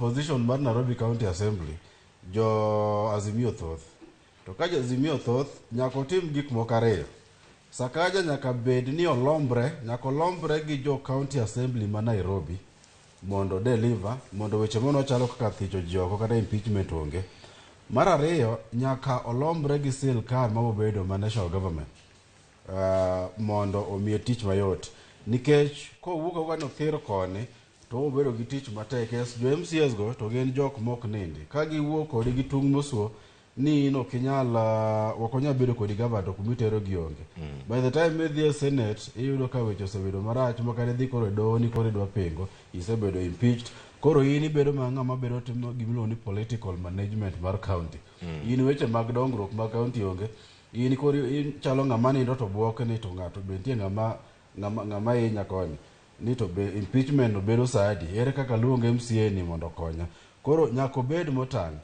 composition mar Nairobi County Assembly, jo Azimio thoth. To ka jo Azimio thoth, nyaka otim gik moko ariyo. Sakaja nyaka bed ni olombre, nyaka olombre gi jo County Assembly ma Nairobi mondo deliver, mondo weche mono chalo kaka thicho ji oko kata impeachment onge. Mar ariyo, nyaka olombre gi sirkal mabobedo ma national government mondo omiye tich mayot. Nikech kowuok awuoka ni othir koni, to obedo gi tich matek. Yes, jo MCAs go to gin jok mok nindi. Ka giwuok kodi gi tung' mosuo ni in ok inyal ok onyal bedo kodi gavana to kumitero gi onge. By the time idhi e senate iyudo ka weche osebedo marach ma kata idhi koro e doho ni koro idwa pingo isebedo impeached. Koro in ibedo ma ng'ama bedo timo gimiluongo ni political management mar county. In weche mag dongruok mag county onge. In koro in chalo ng'ama nindo to buok ni to ng'ato be nitie ng'ama ng'ama ng'ama hinya koni. Ni to be impeachment no bedo sa adi? Ere kaka luong MCA ni mondo okonya? Koro nyaka obed motang'.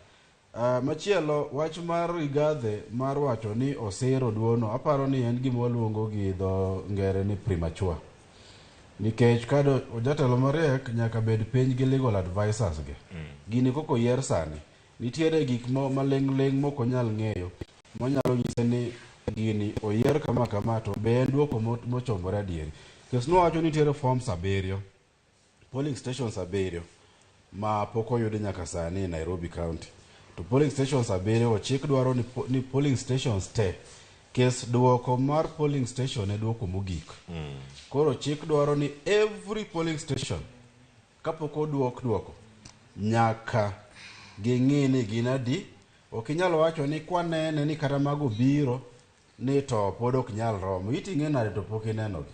Machielo wach mar Rigathi mar wacho ni osiro duono aparo ni en gima waluongo gi dho ngere ni premature. Nikech kado jatelo mariek nyaka bed piny gi legal advisors gi. Gini koko oyier sani, nitiere gik mo maling' ling' mok onyal ng'eyo manyalo nyise ni gini oyier kama kama to be en duoko mochomore adieri. Nikech nowacho ni nitiere forms abiriyo, polling stations abiriyo ma pok oyudi nyaka sani e Nairobi County. To polling stations abiriyo chik dwaro ni polling stations te kes duoko mar polling station e duoko mogik. Koro chik dwaro ni every polling station kapok oduok duoko nyaka ging'i ni gin adi. Ok inyal wacho ni kwanene ni kata mago biro ni to pod ok nyal romo. Iting'e nade to pok inenogi.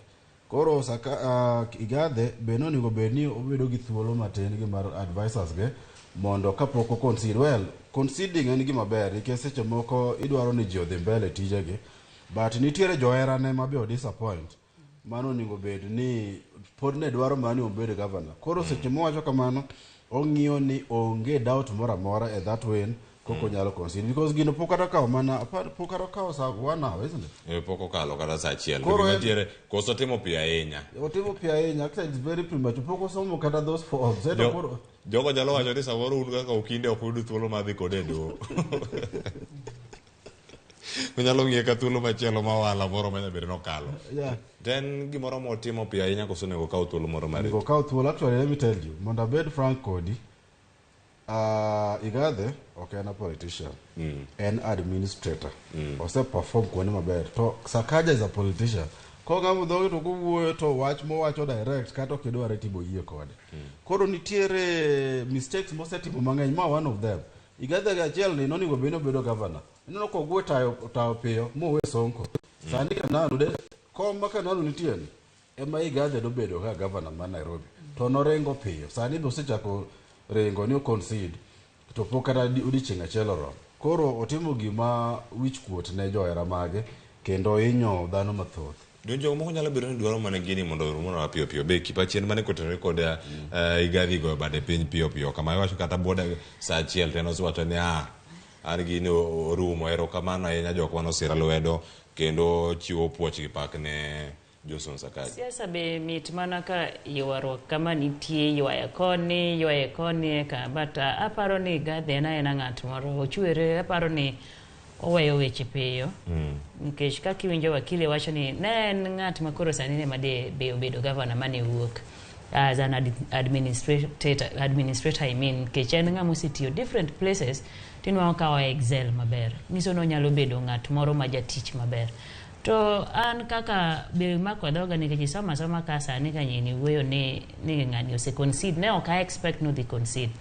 Koro saka Igathe be nonego bed ni obedo gi thuolo matin gi mar advisors ge mondo kapok o concede. Well, conceding en gima ber nikech seche moko idwaro ni ji odhi mbele tijegi. But nitiere joherane ma be o disappoint. Mano onego bed ni pod ne dwaro mana ni obed governor. Koro seche mowacho kamano, ong'iyo ni onge doubt moro amora e that win koko onyalo concede because gino pok kata okawo mana pok kata okawo sa one hour, isn't it? Eh, pok okalo kata sa achiel. Koro Gima nitiere koso timo piyo ahinya. Otimo piyo ahinya, actually it's very premature. Pok osomo kata those forms. Ento koro Jogo nyalo wacho ni samoro un kaka okinde ok uyud thuolo mar dhi kode e doho. Unyalo ng'iye ka thuolo machielo ma ohala moro manya bedo nokalo. To en gimoro motimo piyo ahinya koso onego okaw thuolo moro mar Onego okaw thuolo. Actually, let me tell you, mondo abed frank kodi, Igathe ok en a politician. En administrator. Ose perform kuonde maber. To Sakaja is a politician. Kogamo dhoge to kowuoyo to wach mowacho direct kata ok idware tibo yie kode. Koro nitiere mistakes mosetimo mang'eny ma one of them. Igathe achiel ni nonego bed ni obedo governor. Ineno kogwe tayo tayo piyo mowe Sonko. Sani Kananu de kom ma Kananu nitie ni ema Igathe dobedo kaka governor ma Nairobi. To noringo piyo. Sani be osechako ringo ni o concede to pok kata odiochieng' achiel oromo. Koro otimo gima wich kuot ne johera mage kendo ohinyo dhano mathoth. Donjo moko nyalo bedo ni dwaro mana gini mondo orum mana piyo piyo. Be kipa chien mane kotenore kod Igathe goyo bade piny piyo piyo. Kama iwacho kata buoda sa achiel to en osewacho ni ah, an gini orumo. Erokamano ahinya jok mane osira lwedo kendo chiwo puoch gi pak ne Johnson Sakaja. Siasa be mit mana ka ywaruok kama nitie, ywaya koni, ywaye koni eka. But aparo ni Igathe en aena ng'at moro ochwere, aparo ni oweyo weche piyo. Nikech kaka iwinjo wakili wacho ni ne en ng'at ma koro sani ne made be obedo governor mane wuok as an administrator, I mean, nikech en ng'ama osetiyo different places tinwang'o ka o excel maber. Nyiso ni onyalo bedo ng'at moro ma jatich maber. To an kaka be mako dhoga nikech isomo asoma ka sani ka nyini wuoyo ni ng'ani ose concede, ne ok a expect ni odhi concede.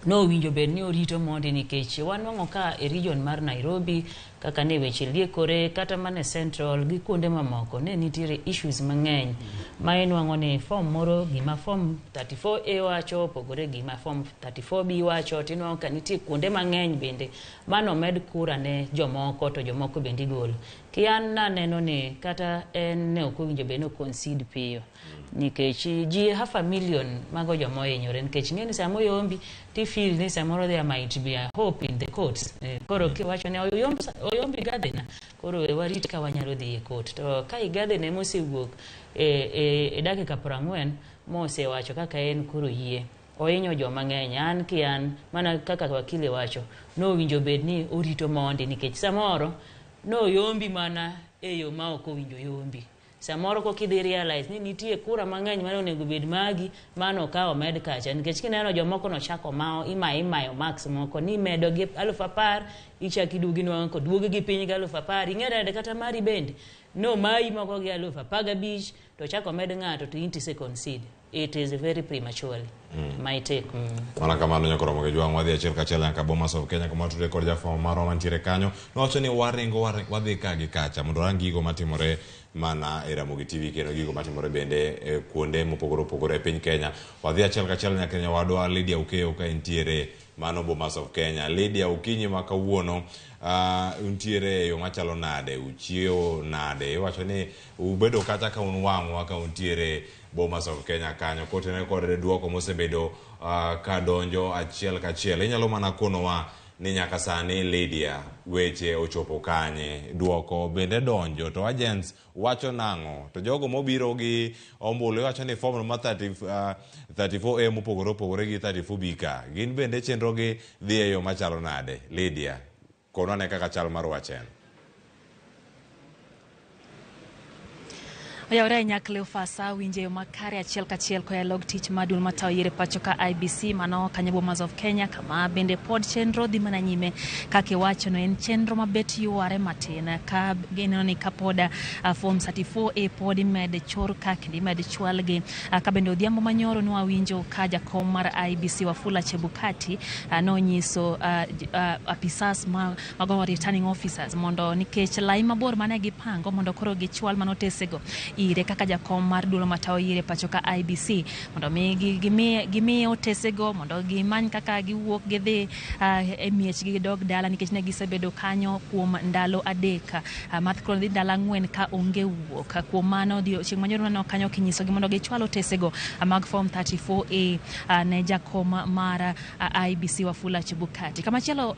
Nowinjo bed ni orito mondi nikech wanwang'o ka e region mar Nairobi kaka ne weche liekore kata mana e Central gi kuonde mamoko ne nitiere issues mang'eny ma inwang'o ni form moro gima form 34A wacho opogore gima form 34B wacho, tinwang'o ka nitie kuonde mang'eny bende manomed kura ne jomoko to jomoko bende igolo. Ki an naneno ni kata en ne ok owinjo bed ni o concede piyo nikech ji half a million mago joma ohinyore nikech ing'e ni sama oyombi ti feel ni samoro there might be a hope in the courts. Koro kiwacho ni oyomb Igathe na, koro we warit ka wanyalo dhi e court. To ka Igathe ne mosewuok e dakika 40 mosewacho kaka en koro yie. Ohinyo joma ng'eny. An ki an, mana kaka wakili wacho, nowinjo bed ni orito mondi nikech samoro noyombi mana e yo ma ok owinjo yombi. Samoro koka idhi realize ni nitie kura mang'eny mane onego bed magi mane okaw omed kacha nikech kineno jomoko nochako mawo imayo imayo marks moko ni imedo gi 10,000 ichako iduogo inwang'o koduogi gi piny gi 10,000 ing'e nade kata mari bende nomayi moko gi 15,000 to chako med ng'ato to in tise concede. It is very prematurely. My take. Mana kamano nyakoromo gi jwang' wadhi achiel kachiel nyaka Bomas of Kenya kuma watude kod jafwambo marwa mantiere kanyo. Nowacho ni waringo wadhi ka gi kacha mondo warang gigo matimore mana e Ramogi TV kendo gigo matimore bende e kuonde mopogore opogore e piny Kenya. Wadhi achiel kachiel nyaka nyawadwa Lydia Okeyo ka entiere mano Bomas of Kenya. Lydia, okinyi ma kawuono untiere e yo machalo nade? Uchiewo nade? Iwacho ni ubedo kacha ka un wang'wa ka untiere Bomas of Kenya kanyo kotenore kod duoko mosebedo ka donjo achiel kachiel. Inyalo mana konowa ni nyaka sani Lydia weche ochopo kanye, duoko bende donjo to agents wacho nang'o, to jogo mobiro gi ombulu iwacho ni form ma 34A mopogore opogore gi 34B ka gin bende chenro gi dhi e yo machalo nade? Lydia, konwa ne kaka chal mar wach en. Oyawore ahinya Cleophas, awinje yo makare achiel kachiel koa e log tich mar duol matayo yiero e pacho ka IEBC mano kanyo Bomas of Kenya kama bende pod chenro dhi mana nyime kaka iwacho no en chenro mabet yware matin ka gineno ni kapod form 34A pod imed chor ka kendo imed chwalgi ka bende odhiambo manyoro nwawinjo ka jakom mar IEBC Wafula Chebukati nonyiso apisas mago returning officers mondo nikech lai mabor mane gipango mondo koro gichwal mana otesego ire kaka jakom mar duol matayo yiero e pacho ka IEBC mondo mi gimiye otesego mondo gimany kaka giwuok gidhi e miechgi gidog dala nikech ne gisebedo kanyo kuom ndalo 3 math koro dhi ndalo 4 ka onge wuok. Kuom mano chieng' manyoro naneno kanyo kinyisogi mondo gichwal otesego mag form 34A ne jakom mar IEBC Wafula Chebukati. Kamachielo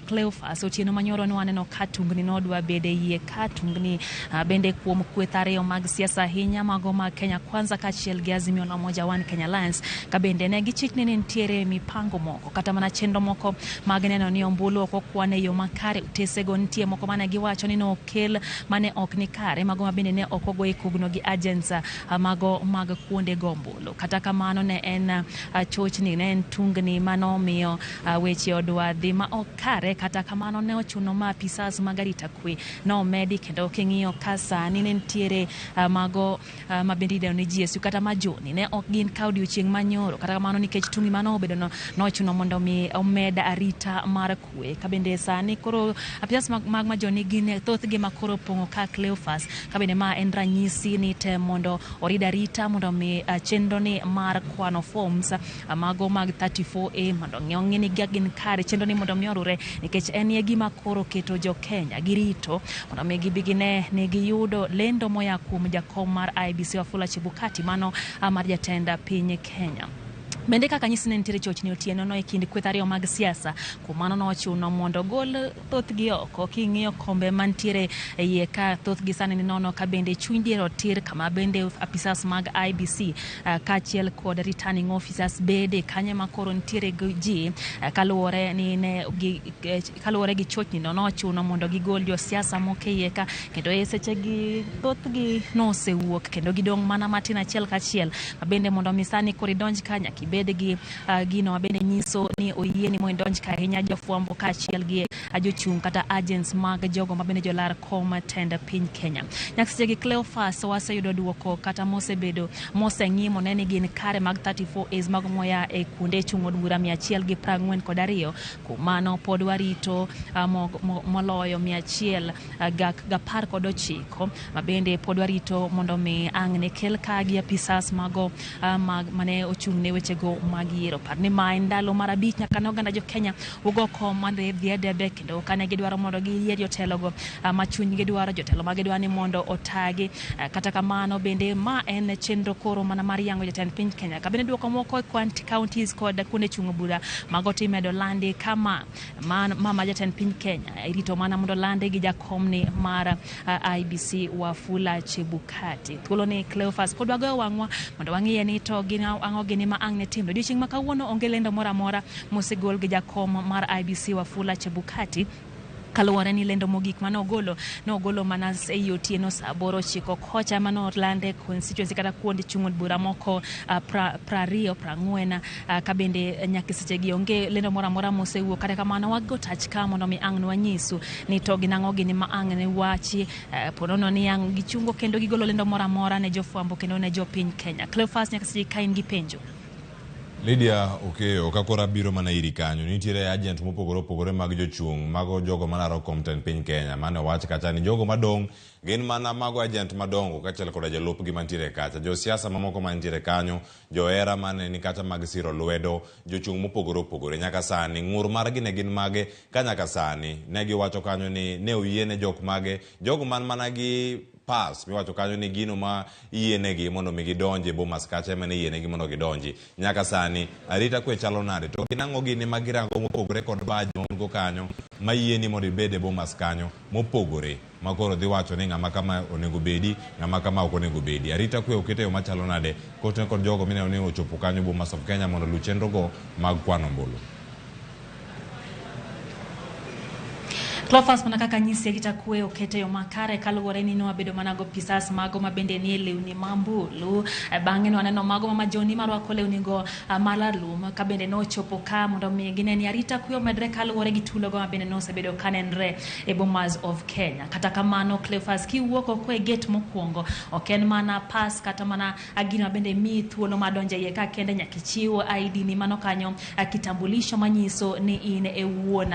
Cleophas otieno manyoro nwaneno ka tungni nodwa bede yie ka tungni bende kuom kweth ariyo mag siasa ahinya mago mag Kenya Kwanza kaachiel gi Azimio la Umoja One Kenya Alliance ka bende ne gichikni ni nitiere mipango moko kata mana chenro moko mag neno ni ombulu ok okwan e yo makare. Otesego nitie moko mane giwacho ni nokel mane ok ni kare, mago ma bende ne ok ogo e kogno gi agents mago mag kuonde go ombulu. Kata kamano ne en chochni, ne en tungni manomiyo weche odwa dhi ma ok kare. Kata kamano ne ochuno ma apisas mag arita kwe nomedi kendo king'iyo ka sani ne nitiere mago ma bende idendo ni GSU kata majoni ne ok gin ka odiochieng' manyoro. Kata kamano nikech tungni manobedo no nochuno mondo mi omed arita mar kwe. Ka bende sani koro apisas mag majoni gin thothgi ma koro opong'o ka Cleophas, ka bende ma en ranyisi ni tem mondo orid arita mondo mi chenro ni mar kwano forms mago mag 34A mondo ong'i ni gin kare, chenro ni mondo mi orure nikech en e gima koro keto jo Kenya girito mondo mi gibi gine ni giyudo lendo moya kuom jakom mar IEBC Wafula Chebukati mano mar jatend piny Kenya. Bende kaka nyisi ne nitiere chochni otieno no e kind kweth ariyo mag siasa, kuom mano nochuno mondo gol thothgi oko. King'iyo kombe mantiere e iye ka thothgi sani ni nono ka bende chuny dier otir, kama bende apisas mag IEBC kaachiel kod returning officers bede kanyo ma koro nitiere gi ji kaluwore ni ne gi kaluwore gi chochni no nochuno mondo gigol josiasa moko e iye ka kendo e sechegi thothgi nosewuok kendo gidong' mana matin achiel kachiel ma bende mondo mi sani koro idonj ka nyaka ibed gi gino ma bende nyiso ni oyieni mondo idonj ka ahinya jofwambo kaachiel gi jochung' kata agents mag jogo ma bende jolar kom tend piny Kenya. Nyaka sechegi Cleophas waseyudo duoko kata mosebedo moseng'i mone ni gin kare mag 34As mago moya e kuonde chung' od bura 142. Kuom mano pod warito moloyo 119 ma bende pod warito mondo mi ang' ne kel ka gi apisas mago mag mane ochung' ne wechego mag yiero. Par ni ma en ndalo mar 5 nyaka ne oganda jo Kenya wuog oko mondo dhi e debe kendo kane gidwaro mondo giyier jotelogo ma chunygi dwaro, jotelo ma gidwaro ni mondo otagi. Kata kamano bende ma en chenro koro mana mar yango jatend piny Kenya. Ka bende duoko moko e counties kod kuonde chung'o bura mago timedo landi kama mama jatend piny Kenya irito mana mondo landi gi jakomni mar IEBC Wafula Chebukati. Thuolo ni Cleophas pod wagoyo wang'wa mondo wang'iye ni to gin ang'o gini ma ang' ne timre. Odiochieng' ma kawuono onge lendo moro amora mosegol gi jakom mar IEBC Wafula Chebukati, kaluwore ni lendo mogik mane ogolo nogolo mana ei otieno saa 8:09 kocha mane olande constituency kata kuonde chung' od bura moko 20 40 ka bende nyaka sechegi onge lendo moro amora mosewuok. Kata kamano wago tach ka mondo mi ang' wanyisu ni to ginang'o gini ma ang' ne wachi ponono ni ang' gichungo kendo gigolo lendo moro amora ne jofwambo kendo ne jopiny Kenya. Cleophas, nyaka seche ka in gi penjo. Lydia Okeyo, ka koro abiro mana iri kanyo, nitiere agent mopogore opogore mag jochung' mago jogo malaro kom tend piny Kenya. Mane owach kacha ni jogo madong' gin mana mago agent madongo kaachiel koda jolupgi mantiere kacha. Josiasa mamoko mantiere kanyo, johera mane ni kacha mag siro lwedo, jochung' mopogore opogore. Nyaka sani, ng'ur margi ne gin mage ka nyaka sani ne giwacho kanyo ni ne oyiene jok mage, jogo man mana gi pass miwacho kanyo ni gino ma yienegi mondo mi gidonji e Bomas kacha ema ne yienegi mondo gidonji. Nyaka sani arita kwe chalo nade? To gin ang'o gini ma girango mopogore kod badge ma un go kanyo ma yieni mondo ibed e Bomas kanyo mopogore ma koro dhi wacho ni ng'ama kama onego bedi, ng'ama kama ok onego bedi. Arita kwe oket e yo machalo nade kotenore kod jogo mineno ni ochopo kanyo Bomas of Kenya mondo oluw chenro go mag kwano ombulu. Cleophas, mana kaka nyisi arita kwe okete yo makare kaluwore ni nwabedo mana go pisas mago ma bende nie lewni ma mbulu. Bang'e nwaneno mago ma majoni marwako lewni go maralum ka bende nochopo ka mondo mi gine ni arita kwe omedre kaluwore gi tulo go ma bende nosebedo ka nenre e Bomas of Kenya. Kata kamano Cleophas, kiwuok oko e gate mokwongo, ok en mana pass kata mana gino ma bende miyi thuolo mar donjo e iye ka kende, nyaka ichiw ID ni mano kanyo, kitambulisho manyiso ni in e wuon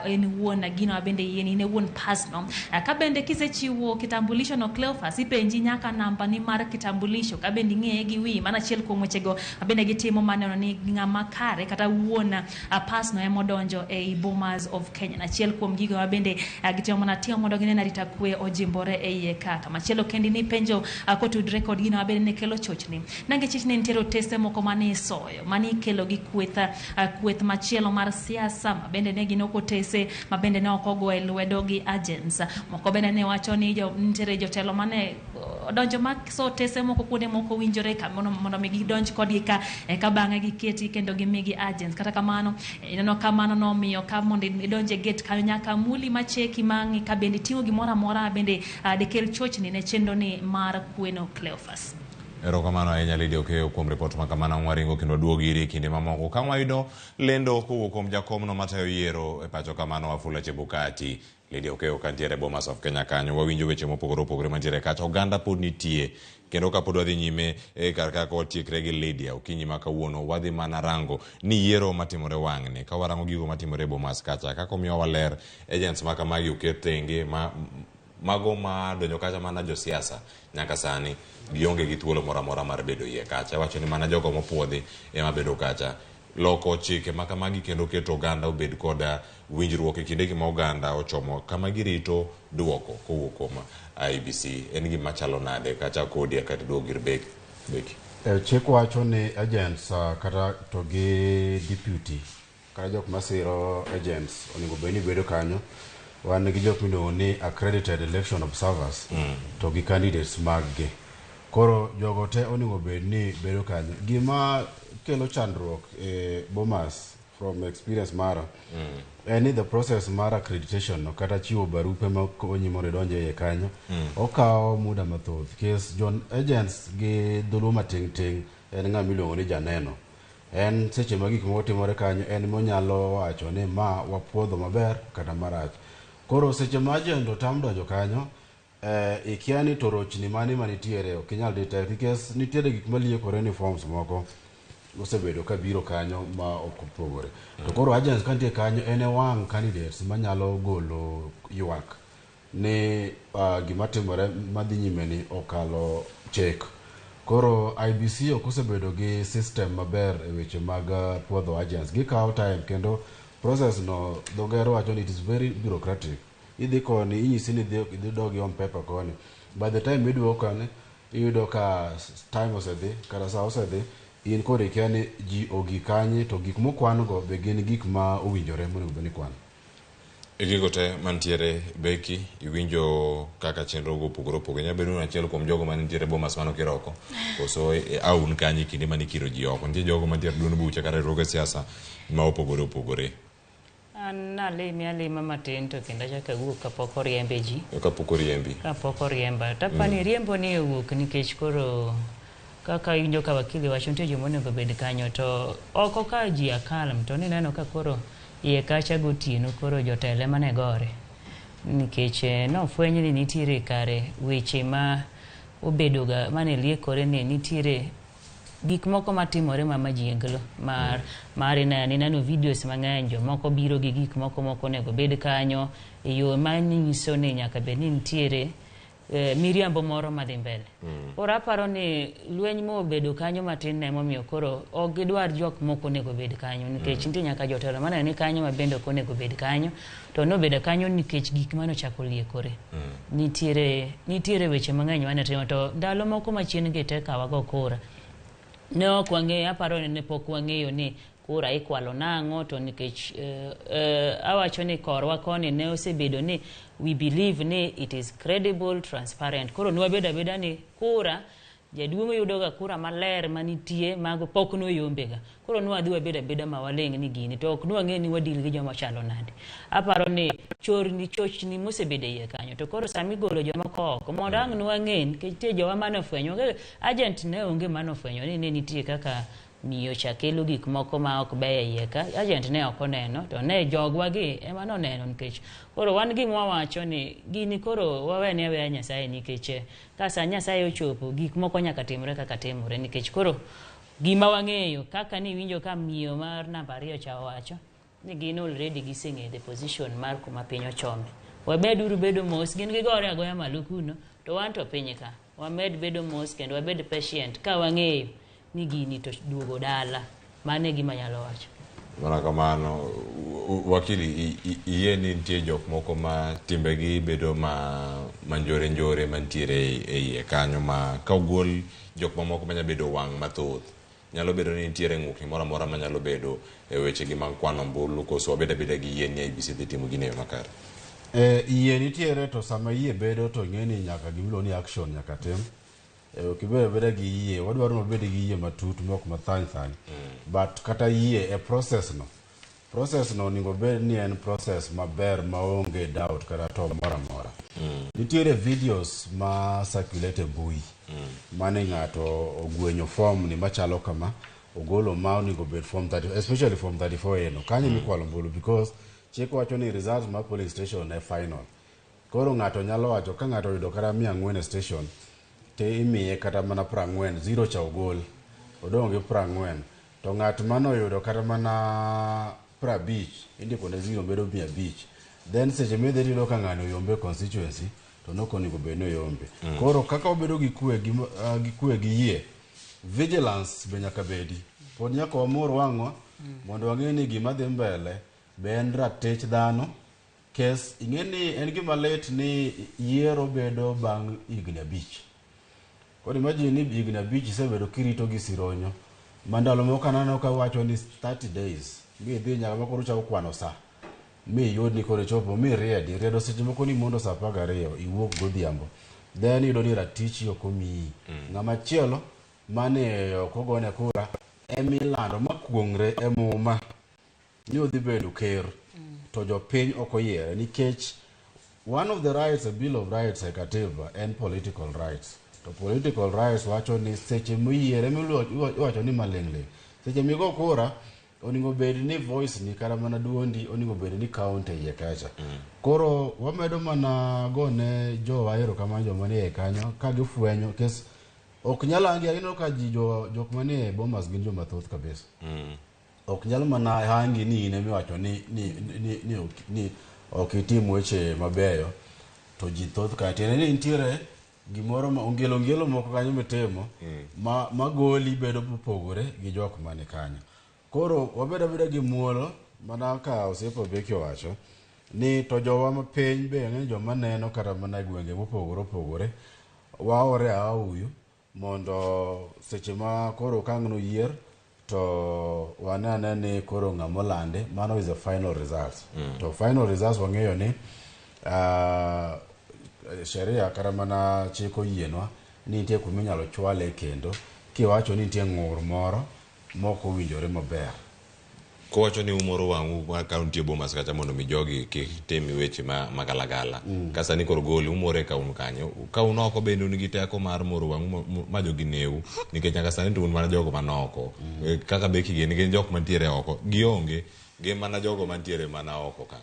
en wuon gino ma bende yieni in e wuon pass no. Ka bende kisechiwo kitambulisho no Cleophas, ipenji nyaka namba ni mar kitambulisho ka bende ing'eye gi wiyi. Mano achiel kuom wechego ma bende gitimo maneno ni ng'ama kare kata wuon pass no emodonjo ei Bomas of Kenya. Achiel kuom gigo ma bende gitimo mana timo mondo gine ni arita kwe ojimbore e iye ka. Kamachielo kendi ni penjo kotudre kod gino ma bende ne kelo chochni. Nange chich ne nitiere otese moko mane isoyo mane ikelo gi kweth machielo mar siasa ma bende ne gin ok otese ma bende ne ok ogo e lwedo gi agents. Moko bende ne wacho ni nitiere jotelo mane odonjo ma so otese moko kuonde moko owinjore ka mondo mi gidonj kodgi ka eka bang'e giketi kendo gimigi agents. Kata kamano ineno ka mano nomiyo ka mondo idonj e gate kanyo nyaka muli macheki mang'i ka bende iting'o gimoro amora bende dekel chochni ne chenro ni mar kweno Cleophas. Erokamano ahinya Lydia Okeyo kuom ripot ma kamano. Waringo kendo waduog iri e kinde mamoko ka wayudo lendo kowuok kuom jakomno matayo yiero e pacho kamano Wafula Chebukati. Lydia Okeyo kantiere Bomas of Kenya kanyo wawinjo weche mopogore opogore mantiere kacha. Oganda pod nitie kendo kapod wadhi nyime e kar kaka watiekre gi Lydia okinyi ma kawuono wadhi mana rango ni yiero matimore wang'ni ka warango gigo matimore e Bomas kacha kaka omiyowa ler agents ma kamagi oket tenge ma mago ma donjo kacha mana josiasa nyaka sani gionge gi thuolo moro amora mar bedo iye kacha. Iwacho ni mana jogo mopuodhi ema bedo kacha. Loko chike ma kamagi kendo keto oganda obed koda winjruok e kindegi ma oganda ochomo kama girito duoko kowuok kuom IEBC en gima chalo nade kacha kodi kata duok gir beki. Chik wacho ni agents kata to gi deputy kata jok masiro agents onego bed ni bedo kanyo. Wan gi jok miluongo ni accredited election observers to gi candidates mag gi. Koro jogo te onego bed ni bedo kanyo. Gima kelo chandruok e Bomas from experience mara en ni the process mar accreditation no kata chiwo barupe makonyi mondo idonj e iye kanyo okawo muda mathoth nikech jon agents gi dholuo mating' ting' en ng'ama iluongo ni janeno. En seche ma gik moko timore kanyo en monyalo wacho ni ma wapuodho maber kata marach. Koro seche ma agent otam donjo kanyo ikia ni to rochni mane manitiere ok inyal detect nikech nitiere gik maliekore ni forms moko osebedo ka biro kanyo ma ok opogore. To koro agents ka nitie kanyo en e wang' candidates manyalo golo ywak ni gima timore madhi nyime ni okalo chik. Koro IEBC ok osebedo gi system maber e weche mag puodho agents. Gikawo time kendo process no dho ngere wacho ni it is very bureaucratic. Idhi koni inyisi ni idhi dog iom paper koni. By the time iduogo koni iyudo ka time osedhi kata sa osedhi in koro ikia ni ji ogik kanye to gik mokwan go be gin gik ma owinjore monego bed ni ikwano. E gigo te mantiere Beki, iwinjo kaka chenro go opogore opogore. Nyalo bedo ni achiel kuom jogo mane nitiere Bomas mane okir oko, koso aun kanyo e kinde mane ikiro ji oko. Nitie jogo mantiere duond buche kata riwruoge siasa ma opogore opogore. An nalime alima matin to kendo achako awuok kapok oriembe ji. Kapok oriembi. Kapok oriemba. Tapani riembo ni owuok nikech koro kaka iwinjo ka wakili wacho nitie joma onego bed kanyo to oko ka ji akalm to nineno ka koro iye kacha gotieno koro jotelo ema ne gore nikech nofweny ni nitiere kare weche ma obedoga mane liekore ni nitiere gik moko matimore ma majienglo mar mar ineno videos mang'eny jomoko biro gi gik moko mok onego bed kanyo e yo manyiso ni nyaka bed ni nitiere miriambo moro madhi mbele. Koro aparo ni lweny mobedo kanyo matin ne emomiyo koro ok gidwar jok mok onego bed kanyo nikech nitie nyaka jotelo mane ni kanyo ma bende ok onego bed kanyo to nobedo kanyo nikech gik mane ochako liekore. Nitiere weche mang'eny mane timo to ndalo moko machien gi te ka wago kura ne ok wang'eyo aparo ni ne pok wang'eyo ni kura ikwalo nang'o to nikech awacho ni korwa koni ne osebedo ni we believe ni it is credible transparent koro nwabedo abeda ni kura jaduong' yudoga kura maler manitie mago pok noyombega koro nwadhi wabedo abeda ma waling' ni gini to ok nwang'e ni wadil gi joma chalo nade aparo ni chorni chochni mosebedo e iye kanyo to koro sami golo jomoko oko mondo ang' nwang'e nikech nitie jowa mane ofwenyo agent ne onge mane ofwenyo ni ne nitie kaka miyo cha kelo gik moko ma ok beyo e iye ka agent ne ok oneno to ne jogwa gi ema noneno nikech koro wan gima wawacho ni gini koro wawene aweya Nyasaye nikech ka sa Nyasaye ochopo gik moko nyaka timre kaka timore nikech koro gima wang'eyo kaka ni winjo ka miyo mar namba 2 cha owacho ni gin already giseng'eyo the position mar kuma piny ochome wabed uru bedo mos gin gigore agoya malo kuno to wan to piny ka wamed bedo mos kendo wabed patient ka wang'eyo ni gini to duogo dala mano e gima anyalo wacho. Mana kamano wakili iyie ni nitie jok moko ma timbegi bedo ma manjore njore mantiere e iye kanyo ma ka ogol jok mamoko manya bedo wang' mathoth nyalo bedo ni nitiere ng'ukni moro amora manyalo bedo e wechegi mag kwano ombulu koso wabed abeda gi yie ni IEBC dhi timo gini e yo makare. Yie nitiere to sama yie bedo to ing'e ni nyaka gimiluongo ni action nyaka tim. Ok ibed abeda gi yie, wadwaro ni wabed gi yie matut mok mathany thany. But kata yie e process no, process no onego bed ni en process maber maonge doubt kata to moro amora. Nitiere videos ma circulate e mbui mane ng'ato ogwenyo form ni machalo kama, ogolo ma onego bed form 30, especially form 34A no, kanyo mikwalo ombulu because chik wacho ni results mar polling station e final. Koro ng'ato nyalo wacho ka ng'ato oyudo kata 400 e station to imiye kata mana 40, zero cha ogol, odong' gi 40. To ng'at mane oyudo kata mana 50, indiko ne zero bedo 500. Then seche midhi tiyudo ka ng'ani oyombe e constituency to nok onego bed ni oyombe. Koro kaka wabedo gi kwe gi, gi kwe gi yie, vigilance be nyaka bedi. Pod nyaka wamor wang'wa mondo wang'e ni gima dhi mbele be en ratich dhano. Kes ing'e ni en gima lit ni yiero bedo bang' higni 5. Koro imagine ni higni 5 isebedo kirito gi sironyo. Ma ndalo moko aneno ka wacho ni 30 days. Mi idhi nyaka ma koro uchako kwano sa. Mi iyud ni koro ichopo mi iriedi. Riedo seche moko ni mondo sa 12 iwuok godhiambo. Then iyudo ni ratichi ok omiyi. Ng'ama chielo mane ok ogone kura emilando makuong're e muma ni odhi bedo ker to jopiny ok oyiere nikech one of the rights, a bill of rights e katiba en political rights. To political rights wacho ni seche moyiere iwacho ni maling'ling'. Seche migo kura onego bed ni voice ni kata mana duondi onego bed ni count e iye kacha. Koro wamedo mana gone jowa erokamano joma nie iye kanyo ka gifwenyo kes ok nyal hangi ineno ka ji jok manie Bomas gin joma thoth kabisa. Ok nyal mana hangi ni in emiwacho ni ok itim weche mabeyo to ji thoth ka tiende ni nitiere gimoro ma ongielo ngielo moko kanyo mitimo ma goli bedo mopogore gi jok mani kanyo. Koro wabedo abeda gi muolo mana ka osiepa Beki owacho ni to jowa mapiny be ang'e ni joma neno kata mana e gwenge mopogore opogore waore auyu mondo seche ma koro ka ang' noyier To wane ane ni koro ng'ama olandi, mano is the final results. To final results wang'eyo ni sheria kata mana chik oyienwa ni nitie kuma inyalo chwale kendo kiwacho ni nitie ng'ur moro mok owinjore maber. Kowacho ni umoro wang'u ma ka untie Bomas kacha mondo mi jogi kik tim weche ma magalagala. Ka sani koro goli umore ka un kanyo. Ka un oko bende un gi teko mar moro wang'u ma jogi neu nikech nyaka sani to un mana jogo man oko. Kaka Becky gini gin jok mantiere oko. Gionge gin mana jogo mantiere mana oko ka.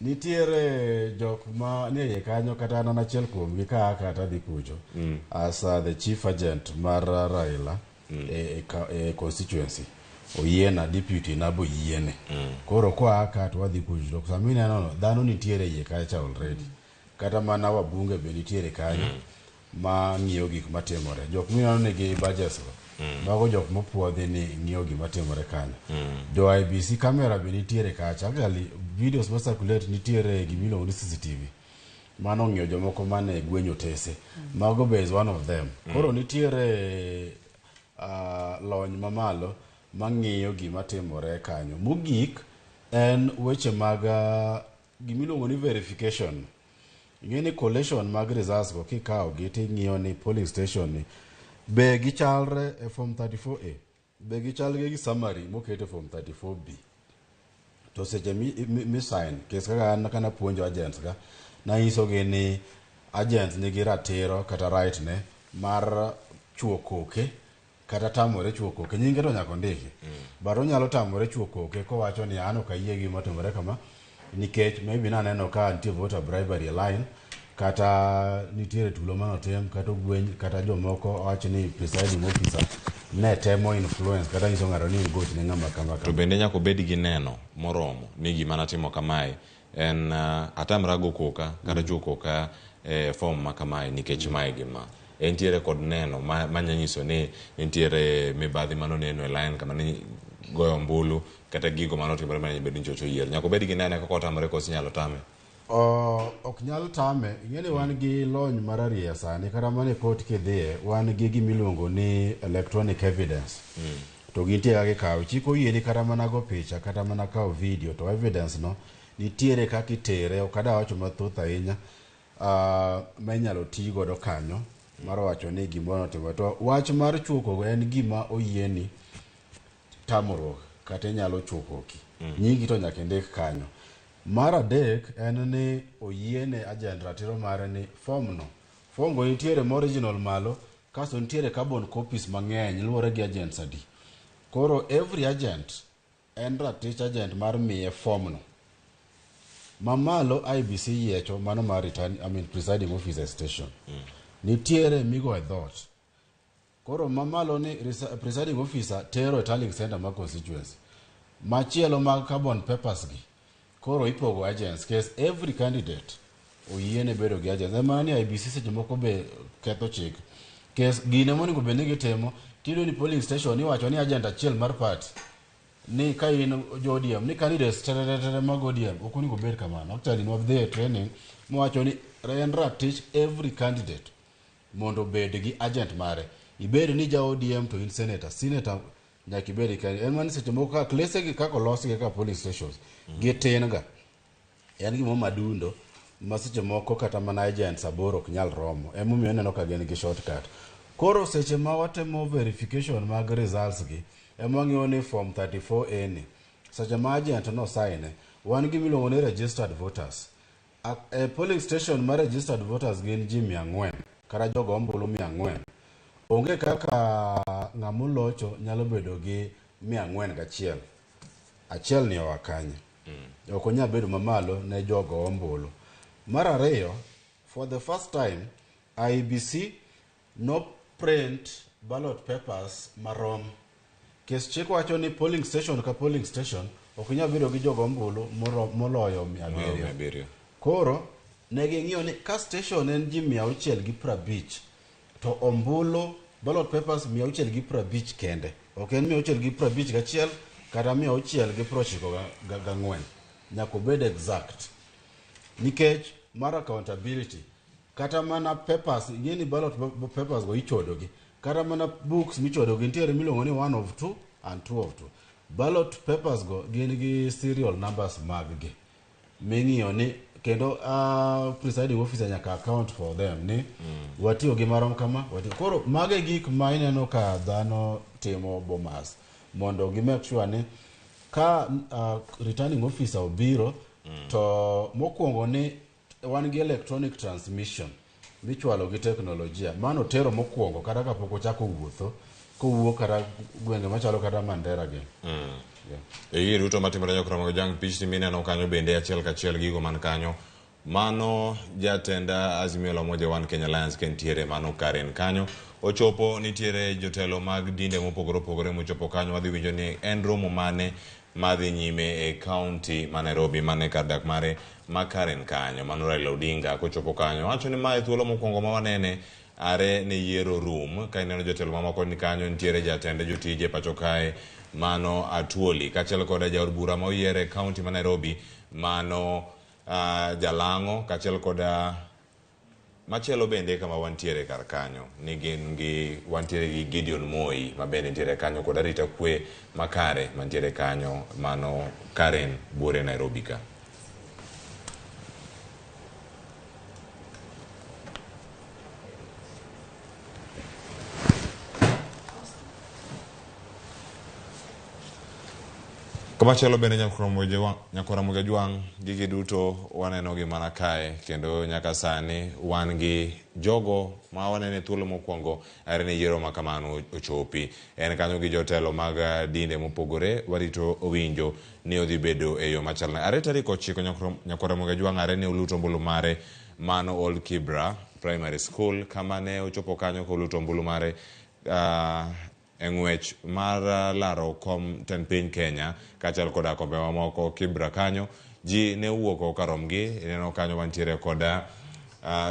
Nitiere jok ma nie iye kanyo kata an achiel kuomgi ka aa kata adhi kucho as the chief agent mar Raila e constituency oyiena deputy na boyiene. Koro koa ka to wadhi kucho to sama ineno no dhano nitiere iye kacha already. Kata mana wabunge be nitiere kanyo ma ng'iyo gik matimore. Jok mineno nigi badges go mago jok mopuodhi ni ng'iyo gima timore kanyo. Jo IEBC camera be nitiere kacha. Actually videos ma circulate nitiere gimiluongo ni CCTV. Mano ng'iyo jomoko mane gwenyo otese. Mago be is one of them. Koro nitiere lony mamalo mang'iyo gima timore kanyo. Mogik en weche mag gimiluongo ni verification. Ing'e ni collation mag results go kikawo gi ting'iyo ni polling station ni be gichalre e form 34A be gichalre gi summary moket e form 34B. To seche mi sign kes kaka an kana puonjo agents ga nanyisogi ni agents nigi ratiro kata right ne mar chuo koke kata tamore chuo koke nyinge to nyaka ondiki but onyalo tamore chuo koke kowacho ni an ok ayie gi gima otimore kama nikech maybe naneno ka nitie voter bribery e line kata nitiere tulo manotim kata ogweny kata jomoko wach ni presiding officer ne temo influence kata nyiso ng'ato ni goch ne ng'ama kama To kama. bende nyaka obed gi neno moromo ni gima natimo kamae en atamra go koka kata chuo koka e form ma kamae nikech mae gi ma. Entiere kod neno manya nyiso ni nitiere mibadhi manoneno e line kama ni goyo ombulu kata gigo manotimore mane bedo ni chocho yiero. Nyaka obed gi neno kaka otamore koso inyalo tame. Ok nyal tame ing'e ni wan gi lony mararieya sani kata mana e court kidhiye wan gi gimiluongo ni electronic evidence to gintie kaka ikawe chik oyieni kata mana go picha kata mana kawo video to evidence no nitiere kaka itere ok adwa wacho mathoth ahinya ma inyalo ti godo kanyo mar wacho ni gimoro notimore to wach mar chuo koko en gima oyieni tamruok kata inyalo chuo koki nyingi to nyaka indik kanyo. Mar adek en ni oyiene agent ratiro mare ni form no form go nitiere ma original malo kasto nitiere carbon copies mang'eny luwore gi agents adi. Koro every agent en ratich agent mar miye form no. Mamalo IEBC yiecho mano mar return, I mean presiding officer station. Nitiere migo e dhoot. Koro mamalo ni presiding officer tero e tallying center mar constituency. Machielo mag carbon papers gi koro ipogo agents case every candidate oyiene bedo gi agents. Ema ni IEBC seche moko be ketho chik. Kes gine monego bed ni gitimo tiyudo ni polling station iwacho ni agent achiel mar party ni ka in jo ODM ni candidates tetetetete mag ODM ok onego bed kamano. Actually ne wadhi e training mowacho ni en ratich every candidate mondo obed gi agent mare. Ibed ni ja ODM to in senator, senator nyaka ibed gi candidate. En mana ni seche moko kaka klese gi kaka olosgi kaka polling stations gitin ga. En gimoro madundo ma seche moko kata mana agents aboro ok nyal romo. Emomiyo ineno ka gin gi shortcut. Koro seche ma watimo verification mag results gi, ema wang'iyo ni form 34A ni, seche ma agent no sign wan gi miluongo ni registered voters. E polling station ma registered voters gin ji 400 kata jogo ombulu 400. Onge kaka ng'ama olocho nyalo bedo gi 401. Achiel ni oa kanye? Ok onyal bedo mamalo ne jogo ombulu. Mar ariyo, for the first time, IEBC no print ballot papers marom. Kes chik wacho ni polling station ka polling station ok nyal bedo gi jogo ombulu moloyo 700. 700. Koro ne ging'iyo ni ka station en ji 650 to ombulu ballot papers 650 kende. Ok en 651 kata 694. Nyaka obed exact. Nikech mar accountability kata mana papers ing'e ni ballot papers go ichodo gi kata mana books michodo gi nitiere miluongo ni 1 of 2 and 2 of 2. Ballot papers go gin gi serial numbers mag gi ming'iyo ni kendo presiding officer nyaka account for them ni watiyo gi marom kama watiyo. Koro mago e gik ma ineno ka dhano timo Bomas mondo gi make sure ni ka returning officer obiro to mokwongo ni wan gi electronic transmission michwalo gi teknolojia mano tero mokwongo kata kapok ochako wuotho kowuok kata gwenge machalo kata Mandera gi. Yeah. E gigo duto matimore Nyakoromo Jang pichni mineno kanyo bende achiel kachiel gigo man kanyo mano jatend Azimio la Umoja One Kenya Alliance kentiere mano Karen kanyo ochopo nitiere jotelo mag dinde mopogore opogore mochopo kanyo wadhi winjo ni en romo mane madhi nyime e kaunti ma Nairobi mane kar dak mare ma Karen kanyo mano Raila Odinga kochopo kanyo wacho ni mae thuolo mokwongo ma wanene are ne yiero rum ka ineno jotelo mamoko ni kanyo nitiere jatend jotije pacho kae mano Atwoli kaachiel koda jaod bura ma oyier e kaunti ma Nairobi mano Jalang'o kaachiel koda machielo bende kama wantiere kar kanyo ni gin gi wantiere gi Gideon Moi ma bende nitiere kanyo kod arita kwe makare mantiere kanyo mano Karen Buore Nairobi ka. Kamachielo bende Nyakwar Ramogi Ajwang' gigi duto waneno gi mana kae kendo nyaka sani wan gi jogo ma waneno e thuolo mokwongo are ni yiero ma kamano ochopi. En kanyo gi jotelo mag dinde mopogore warito winjo ni odhi bedo e yo machal nade. Are tarik 9 Nyakwar Ramogi Ajwang' are ne oluto ombulu mare mano Old Kibra Primary School kama ne ochopo kanyo koluto ombulu mare e ng'wech mar laro kom tend piny Kenya kaachiel koda kombe mamoko Kibra kanyo ji ne owuok oko karomgi ineno kanyo wantiere koda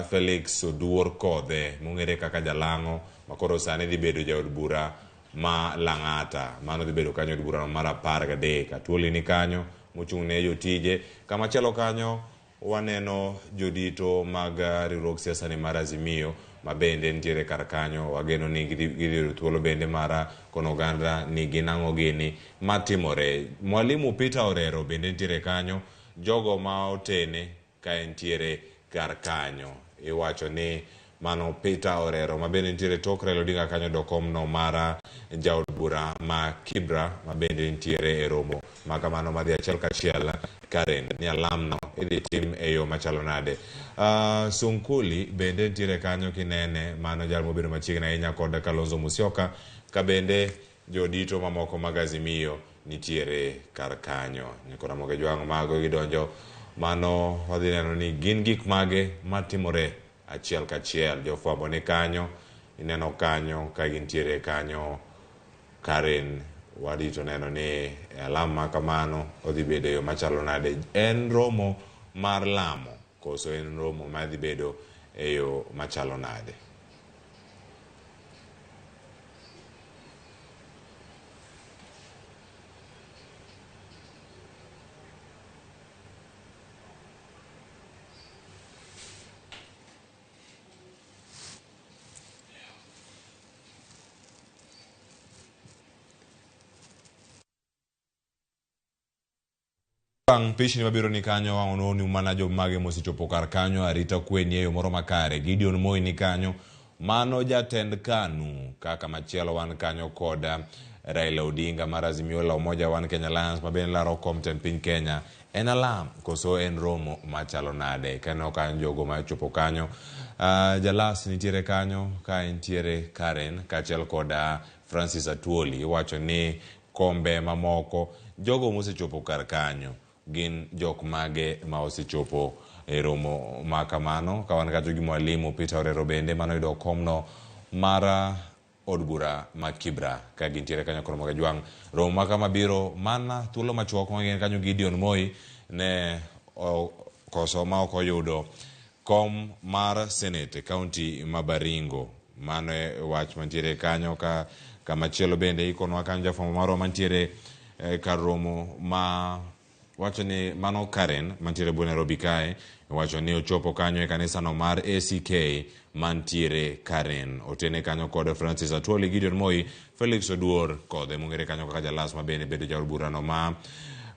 Felix Oduor Kodhe mong'ere kaka Jalang'o makoro sani dhi bedo jaod bura ma Lang'ata mano dhi bedo kanyo od bura mar 13 Atwoli ni kanyo mochung' ne jotije kamachielo kanyo waneno jodito mag riwruog siasa ni mar Azimio ma bende nitiere kar kanyo wageno ni gidhi yudo thuolo bende mar kono oganda ni gin ang'o gini matimore. Mwalimu Peter Orero bende nitiere kanyo jogo ma otene ka entiere kar kanyo iwacho ni mano Peter Orero ma bende nitiere tok Raila Odinga kanyo do komno mar jaod bura ma Kibra ma bende nitiere e romo ma kamano madhi achiel kachiel Karen ni alamno idhi tim e yo machalo nade. Sunkuli bende nitiere kanyo kinene mano jal mobedo machiegni ahinya kod Kalonzo Musyoka ka bende jodito mamoko mag Azimio nitiere kar kanyo. Nyikwa Ramogi Ajwang' mago gidonjo mano wadhi neno ni gin gik mage matimore achiel kachiel. Jofwambo ni kanyo, ineno kanyo ka gintiere kanyo Karen warito neno ni alam ma kamano odhi bedo e yo machalo nade. En romo mar lamo koso en romo madhi bedo e yo machalo nade? Bang' pichni mabiro ni kanyo wang'o ni mana jomage mosechopo kar kanyo arita kwe ni e yo moro makare. Gideon Moi ni kanyo mano jatend KANU kaka machielo wan kanyo kod Raila Odinga mar Azimio la Umoja One Kenya Alliance ma bende laro kom tend piny Kenya. En alam koso en romo machalo nade? Kaneno kanyo jogo machopo kanyo Jalas nitiere kanyo ka entiere Karen kaachiel kod Francis Atwoli iwacho ni kombe mamoko jogo mosechopo kar kanyo gin jok mage ma osechopo e romo ma kamano ka wan kacho gi mwalimu Peter Orero bende mano yudo komno mar od bura ma Kibra ka gintiere kanyo koro Jwang' romo ma kama biro mana thuolo machuok ma gin kanyo Gideon Moi ne okoso ma ok oyudo kom mar senate e kaunti ma Baringo. Mano e wach mantiere kanyo ka kamachielo bende ikonwa kanyo jafwambo marwa mantiere kar romo ma Wacho ni mano Karen mantiere bwo Nairobi kae wacho ni ochopo kanyo e kanisano mar ACK mantiere Karen. Otene kanyo kod Francis Atwoli, Gideon Moi, Felix Oduor kodhe mong'ere kanyo kaka Jalas ma bende bedo jaod burano ma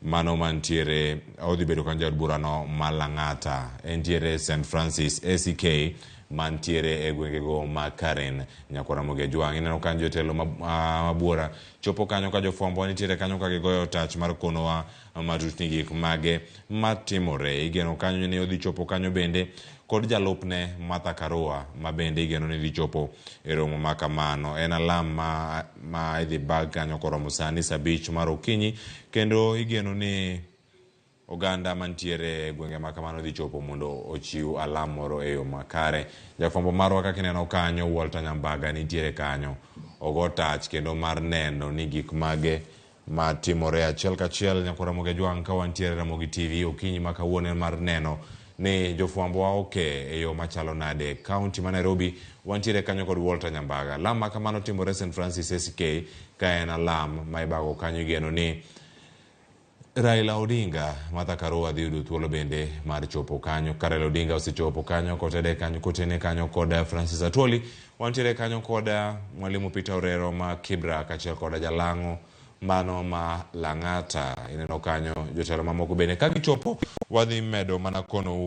mano mantiere odhi bedo kanyo jaod burano ma Lang'ata. Entiere St Francis ACK mantiere e gwengego ma Karen. Nyakwar Ramogi Ajwang' ineno kanyo jotelo mabuora chopo kanyo ka jofwambo nitiere kanyo ka gigoyo tach mar konowa matut ni gik mage matimore. Igeno kanyo ni odhi chopo kanyo bende kod jalupne Martha Karua ma bende igeno ni dhi chopo e romo ma kamano. En alam ma idhi bag kanyo koromo sani saa abich mar okinyi kendo igeno ni oganda mantiere e gwenge ma kamano dhi chopo mondo ochiw alam moro e yo makare. Jafwambo marwa kaka ineno kanyo Walter Nyambaga nitiere kanyo ogo tach kendo mar neno ni gik mage matimore achiel kachiel. Nyakwar Ramogi Ajwang' ka wantiere Ramogi TV okinyi ma kawuono en mar neno ni jofwambo wa oke e yo machalo nade. Kaunti ma Nairobi wantiere kanyo kod Walter Nyambaga. Alam ma kamano timore St Francis ACK ka en alam ma ibago kanyo igeno ni Raila Odinga, Martha Karua dhi yudo thuolo bende mar chopo kanyo. Ka Raila Odinga osechopo kanyo kotede kanyo kotene kanyo kod Francis Atwoli, wantiere kanyo kod Mwalimu Peter Orero ma Kibra kaachiel kod Jalang'o mano ma Lang'ata. Ineno kanyo jotelo mamoko bende ka gichopo wadhi medo mana konou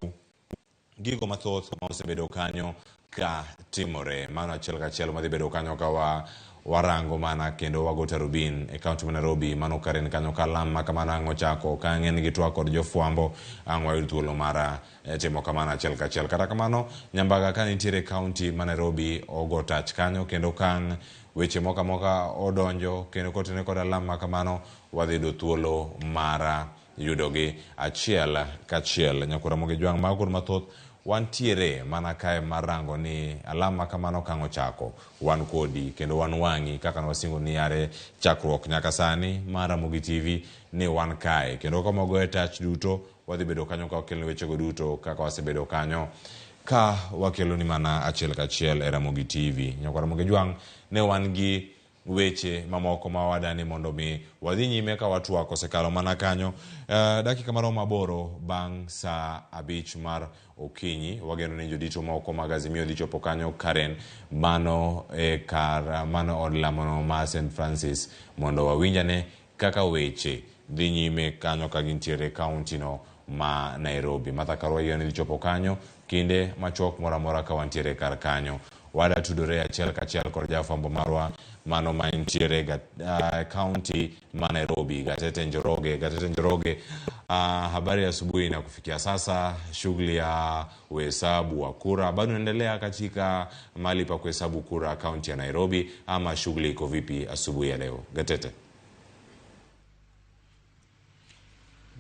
gigo mathoth ma osebedo kanyo ka timore. Mano achiel kachiel madhi bedo kanyo ka warango mana kendo wago tarubin e kaunti ma Nairobi. Mano Karen kanyo ka lam ma kamano ang' ochako ka ang' en gi twak kod jofwambo ang' wayud thuolo mar timo kamano achiel kachiel. Kata kamano Nyambaga ka nitiere kaunti ma Nairobi ogo tach kanyo kendo ka ang' weche moko amoka odonjo kendo kotene kod alam ma kamano wadhi yudo thuolo mar yudogi achiel kachiel. Nyakwar Ramogi Ajwang' mago kod mathoth wantiere mana kae mar rango ni alam ma kamano ka ang' ochako wan kodi kendo wan wang'i kaka nwasingo ni yare chakruok nyaka sani mar Ramogi TV ni wan kae kendo kama wagoye tach duto wadhi bedo kanyo ka wakeloni wechego duto kaka wasebedo kanyo ka wakeloni mana achiel kachiel e Ramogi TV. Nyakwar Ramogi Ajwang' ne wan gi weche mamoko ma wadani mondo mi wadhi nyime ka watwak osekalo mana kanyo dakika maromo 8 bang' saa 5 mar okinyi. Wageno ni jodito moko mag Azimio dhi chopo kanyo Karen mano e kar mano od lamono ma St Francis mondo wawinjane kaka weche dhi nyime kanyo ka gintiere kaunti no ma Nairobi. Martha Karua igeno ni dhi chopo kanyo kinde machuok moro amora ka wantiere kar kanyo. Wada tudore achiel kachiel kod jafwambo marwa mano ma nitiere kaunti ma Nairobi, Gatete Njoroge. Gatete Njoroge, habari ya asubuhi na kufikia sasa shughuli ya uhesabu wa kura bado inaendelea katika mahali pa kuhesabu kura kaunti ya Nairobi, ama shughuli iko vipi asubuhi ya leo? Gatete.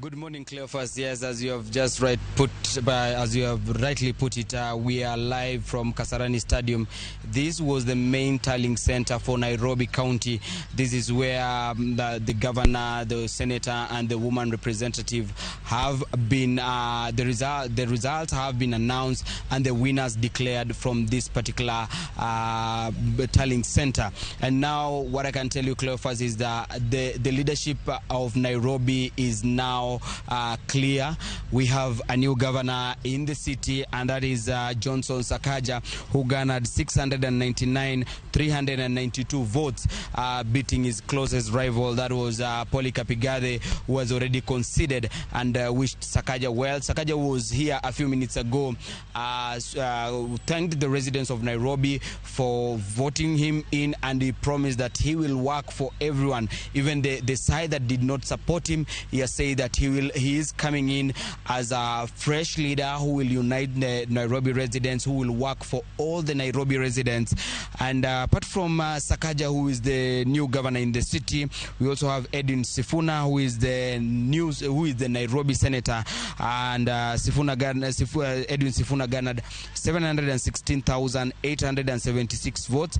Good morning, Cleophas. Yes, as you have just as you have rightly put it, we are live from Kasarani Stadium. This was the main tallying center for Nairobi County. This is where the governor, the senator, and the woman representative have been. The results have been announced and the winners declared from this particular tallying center. And now, what I can tell you, Cleophas, is that the leadership of Nairobi is now clear. We have a new governor in the city, and that is Johnson Sakaja, who garnered 699,392 votes, beating his closest rival, that was Polycarp Igathe, who was already conceded and wished Sakaja well. Sakaja was here a few minutes ago, thanked the residents of Nairobi for voting him in, and he promised that he will work for everyone, even the side that did not support him. He has said that he is coming in as a fresh leader who will unite the Nairobi residents, who will work for all the Nairobi residents. And apart from Sakaja, who is the new governor in the city, we also have Edwin Sifuna, who is the Nairobi senator, and Edwin Sifuna garnered 716,876 votes.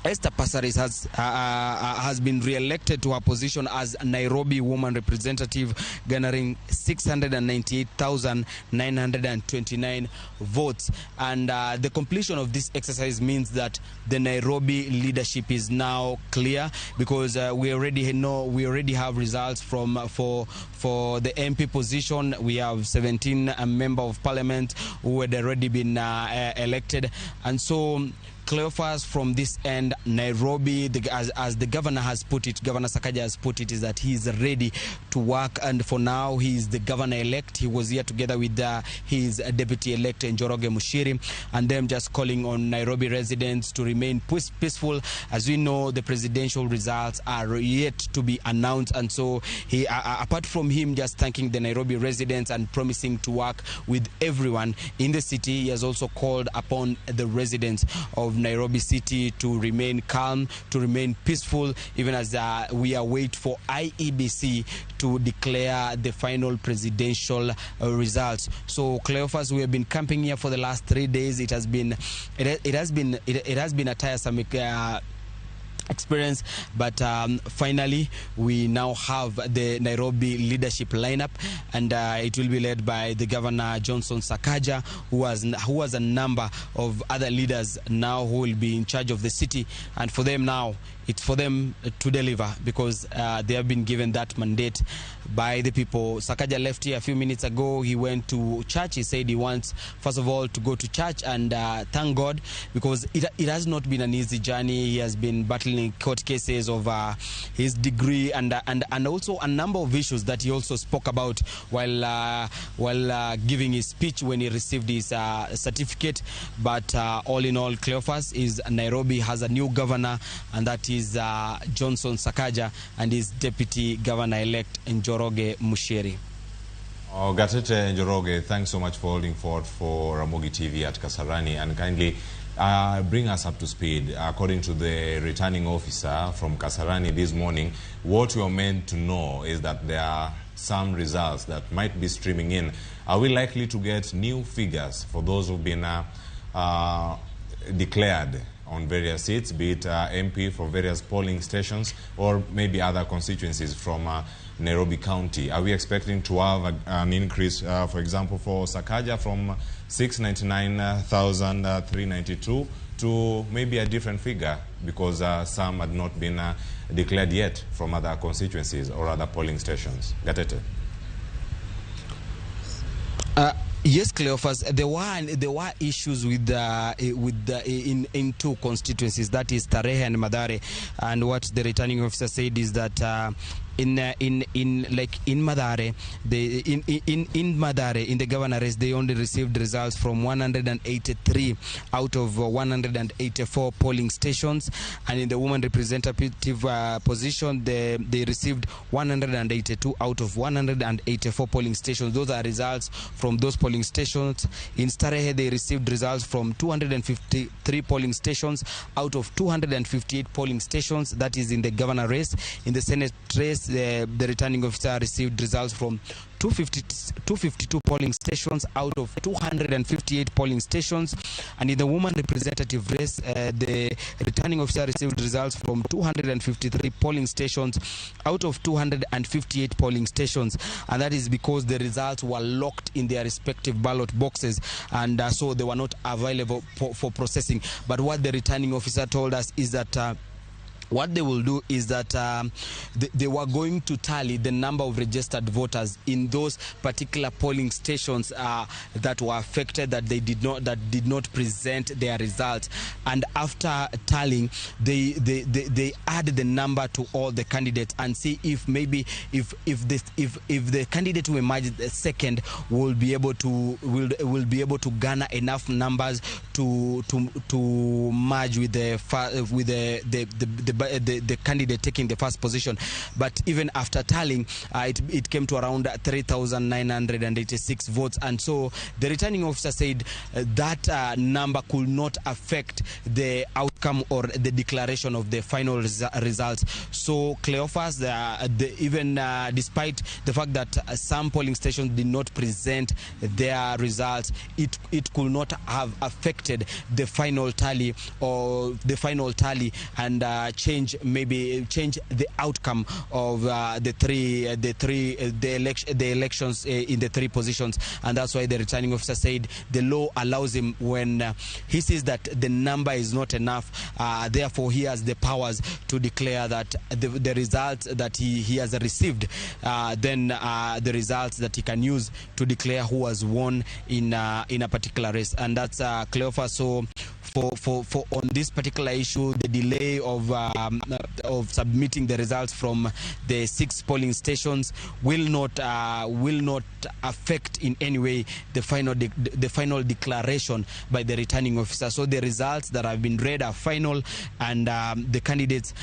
Esther Passaris has been re-elected to her position as Nairobi woman representative, garnering 698,929 votes. And the completion of this exercise means that the Nairobi leadership is now clear, because we already know, we already have results from for the MP position. We have 17 member of parliament who had already been elected, and so Cleophas, from this end, Nairobi, as the governor has put it, Governor Sakaja has put it, is that he is ready to work, and for now he is the governor-elect. He was here together with his deputy-elect Njoroge Muchiri, and them just calling on Nairobi residents to remain peaceful. As we know, the presidential results are yet to be announced, and so he, apart from him just thanking the Nairobi residents and promising to work with everyone in the city, he has also called upon the residents of Nairobi City to remain calm, to remain peaceful, even as we await for IEBC to declare the final presidential results. So Cleophas, we have been camping here for the last 3 days. It has been a tiresome experience, but finally we now have the Nairobi leadership lineup, and it will be led by the governor Johnson Sakaja, who has a number of other leaders now who will be in charge of the city. And for them now, it's for them to deliver, because they have been given that mandate by the people. Sakaja left here a few minutes ago. He went to church. He said he wants, first of all, to go to church and thank God, because it has not been an easy journey. He has been battling court cases over his degree and also a number of issues that he also spoke about while giving his speech when he received his certificate. But all in all, Cleophas, is Nairobi has a new governor, and that is Johnson Sakaja and his deputy governor-elect Njoroge Muchiri. Oh, Gatete Njoroge, thanks so much for holding forth for Ramogi TV at Kasarani, and kindly bring us up to speed. According to the returning officer from Kasarani this morning, what we are meant to know is that there are some results that might be streaming in. Are we likely to get new figures for those who've been declared on various seats, be it MP for various polling stations or maybe other constituencies from Nairobi County? Are we expecting to have an increase, for example, for Sakaja from 699,392 to maybe a different figure, because some had not been declared yet from other constituencies or other polling stations? Gatete. Yes, Cleophas, there were issues with in two constituencies, that is Starehe and Mathare. And what the returning officer said is that in Mathare, in Mathare, in the governor race, they only received results from 183 out of 184 polling stations, and in the woman representative position, they received 182 out of 184 polling stations. Those are results from those polling stations. In Starehe, they received results from 253 polling stations out of 258 polling stations. That is in the governor race. In the Senate race, the returning officer received results from 252 polling stations out of 258 polling stations. And in the woman representative race, the returning officer received results from 253 polling stations out of 258 polling stations. And that is because the results were locked in their respective ballot boxes, and so they were not available for processing. But what the returning officer told us is that what they will do is that they were going to tally the number of registered voters in those particular polling stations that were affected, that they did not, that did not present their results. And after tallying, they add the number to all the candidates and see if maybe if the candidate who emerged second will be able to will be able to garner enough numbers to merge with the the candidate taking the first position. But even after tallying, it came to around 3,986 votes. And so the returning officer said that number could not affect the outcome or the declaration of the final results. So Cleophas, even despite the fact that some polling stations did not present their results, it could not have affected the final tally or the final tally and change the outcome of the elections in the three positions. And that's why the returning officer said the law allows him, when he sees that the number is not enough, therefore he has the powers to declare that the results that he has received, then the results that he can use to declare who has won in a particular race. And that's Cleophas. So for on this particular issue, the delay of submitting the results from the 6 polling stations will not affect in any way the final declaration by the returning officer. So the results that have been read are final, and the candidates,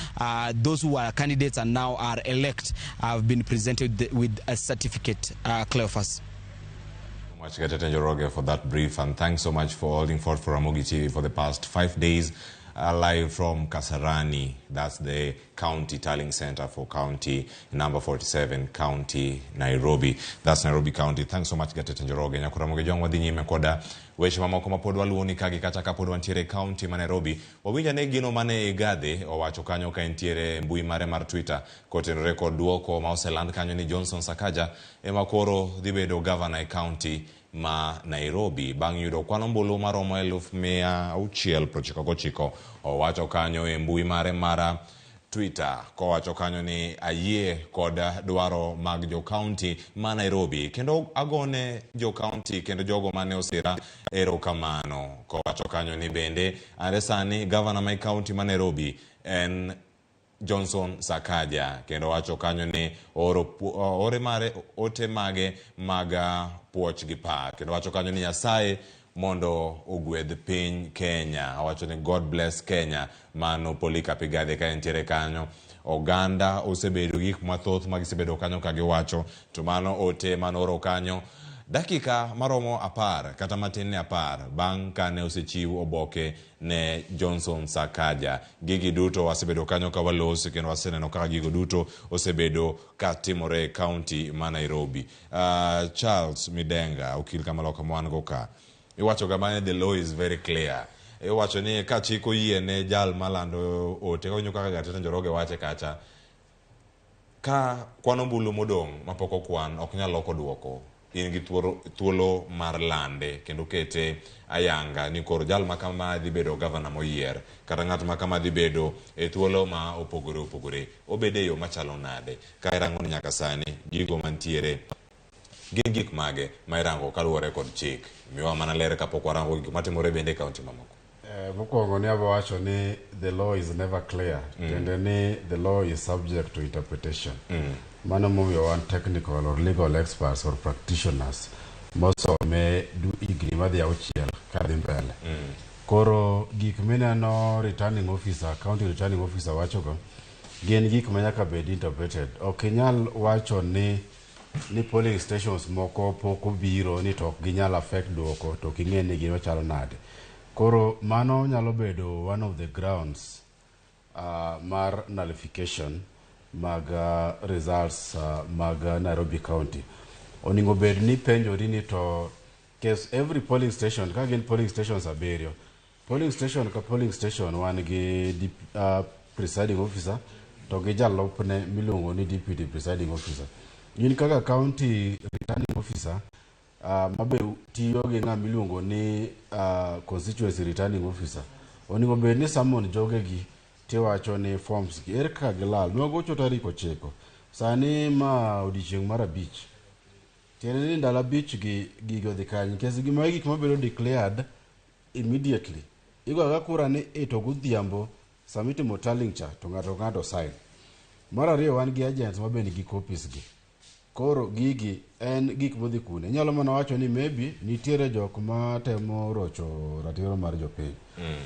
those who are candidates and now are elect, have been presented with a certificate. Cleophas. Much, Gatete Njoroge, for that brief, and thanks so much for holding forth for Ramogi TV for the past 5 days, live from Kasarani. That's the county tallying center for county number 47, County Nairobi. That's Nairobi County. Thanks so much, Gatete Njoroge. Nyakuramogi Jong wadhi nyime koda weche mamoko mapod waluwoni kagi kata kapod wantiere county ma Nairobi. Wawinjo ane gino mane Igathe owacho kanyo ka entiere mbui mare mar Twitter kotenore kod duoko ma oseland kanyo ni Johnson Sakaja ema koro dhi bedo governor e county ma Nairobi bang' yudo kwan ombulu maromo 699. Owacho kanyo e mbui mare mar Twitter kowacho kanyo ni ayie kod dwaro mag jo county ma Nairobi kendo agone jo county kendo jogo mane osira erokamano. Kowacho kanyo ni bende are sani governor ma county ma Nairobi en Johnson Sakaja, kendo wacho kanyo ni oro ore mare ote mage mag puoch gi pak, kendo wacho kanyo ni Nyasaye mondo ogwedh piny Kenya. Owacho ni God bless Kenya. Mano Polycarp Igathe ka entiere kanyo. Oganda osebedo gik mathoth ma gisebedo kanyo ka giwacho, to mano ote manoro kanyo dakika maromo 10 kata matin ne 10 bang' kane osechiw oboke ne Johnson Sakaja. Gigi duto wasebedo kanyo ka waloso kendo waseneno kaka gigo duto osebedo ka timore e county ma Nairobi. Charles Midenga, okil kamaloka mwan go ka, iwacho ga mane the law is very clear. Iwacho ni ka chik oyie ne jal malando ote, kawinjo kaka Gatete Njoroge wache kacha, ka kwan ombulu modong' mapok okwan ok nyal loko duoko, in gi thuolo mar lande kendo kete ayanga ni koro jal ma kama dhi bedo governor moyier kata ng'at ma kama dhi bedo e thuolo ma opogore opogore, obede e yo machalo nade. Ka irango ni nyaka sani gigo mantiere gin gik mage ma irango kaluwore kod chik, miwa mana ler kapok warango gik matimore bende e kaunti mamoko. Mokwongo ni abo wacho ni the law is never clear. Tiende ni the law is subject to interpretation. Mano momiyo wan technical or legal experts or practitioners mosome du higni madhi 6 kadhi mbele. Koro gik mineno returning officer, county returning officer wachogo gin gik ma nyaka bed interpreted. Ok inyal wacho ni polling stations moko pok obiro ni to ok ginyal affect duoko to ok ing'e ni gino chalo nade. Koro mano nyalo bedo one of the grounds mar nullification mag results mag Nairobi County. Oningo bed ni penjori ni to case every polling station, ka gin polling stations 7, polling station ka polling station wan gi presiding officer to gi jalupne miluongo ni deputy presiding officer. In kaka county returning officer mabe tiyo gi ng'ama iluongo ni constituency returning officer, oningo bed ni summon jogegi tiwacho ni forms gi ere kaka gilal. Nwagocho tarik 9, sani ma odiochieng' mar 5, tiende ni ndalo 5 gi gigo dhi kanye, nikech gima gik mabedo declared immediately. Igoyo ga kura ni 8 godhiambo sama itimo tallying cha to ng'ato ka ng'ato sign. Mar ariyo wan gi agents ma be nigi copies gi. Koro gigi en gik modhi kune. Inyalo mana wacho ni maybe nitiere jok ma temo rocho ratiro mar jopiny.